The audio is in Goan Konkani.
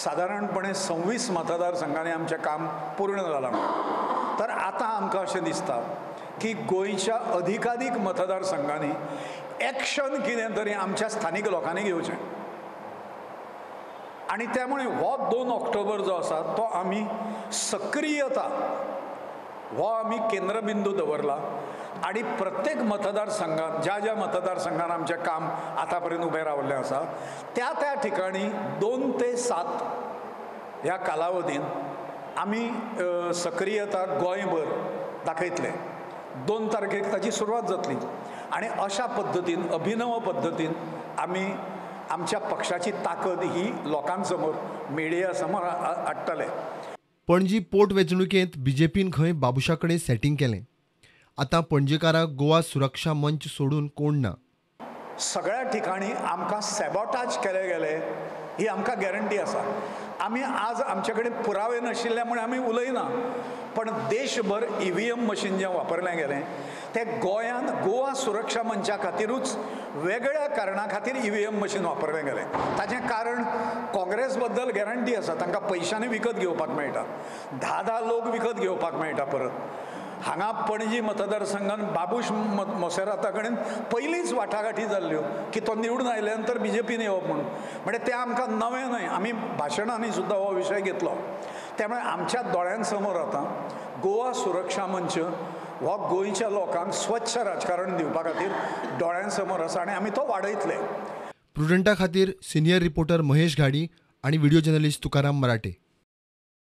सादारणपणे 26 मतदारसंघांनी आमचें काम पूर्ण जालां. तर आतां आमकां अशें दिसता की गोंयच्या अधिकाधीक मतदारसंघांनी एक्शन कितें तरी आमच्या स्थानीक लोकांनी घेवचें आनी त्यामुळे हो 2 ऑक्टोबर जो आसा तो आमी सक्रियता हो आमी केंद्रबिंदू दवरला आनी प्रत्येक मतदारसंघात ज्या ज्या मतदारसंघान आमचें काम आतां पर्यंत उबें रावल्लें आसा त्या त्या ठिकाणी 2 ते 7 ह्या कालावधीन आमी सक्रियता गोंयभर दाखयतले. 2 तारखेक ताची सुरवात जातली आनी अशा पद्दतीन अभिनव पद्दतीन आमी आमच्या पक्षाची ताकद ही लोकांसमोर मिडिया समोर हाडटले. पणजी पोट वेंचणुकेंत बीजेपीन खंय बाबुशा कडेन सेटिंग केलें. आतां पणजेकारांक गोवा सुरक्षा मंच सोडून कोण ना. सगळ्या ठिकाणी आमकां सॅबोटाज केले गेले ही आमकां गॅरंटी आसा. आमी आज आमचे कडेन पुरावे नाशिल्ले म्हूण आमी उलयना, पण देशभर EVM machine जें वापरलें गेलें तें गोंयांत गोवा सुरक्षा मंचा खातीरूच वेगळ्या कारणा खातीर EVM machine वापरलें गेलें. ताचें कारण काँग्रेस बद्दल गॅरंटी आसा, तांकां पयशांनी विकत घेवपाक मेळटा, 10-10 लोक विकत घेवपाक मेळटा. परत हांगा पणजी मतदारसंघान बाबूश मोसेराता कडेन पयलींच वाटाघाटी जाल्ल्यो की तो निवडून आयल्या नंतर बीजेपीन येवप म्हणून, म्हणजे तें आमकां नवें न्हय. आमी भाशणांनी सुद्दां हो विशय घेतलो. त्यामुळे आमच्या दोळ्यांसमोर आतां गोवा सुरक्षा मंच हो गोंयच्या लोकांक स्वच्छ राजकारण दिवपा खातीर दोळ्यांसमोर आसा आनी आमी तो वाडयतले. प्रुडंटा खातीर सिनियर रिपोर्टर महेश घाडी आनी व्हिडिओ जर्नलिस्ट तुकाराम मराठे.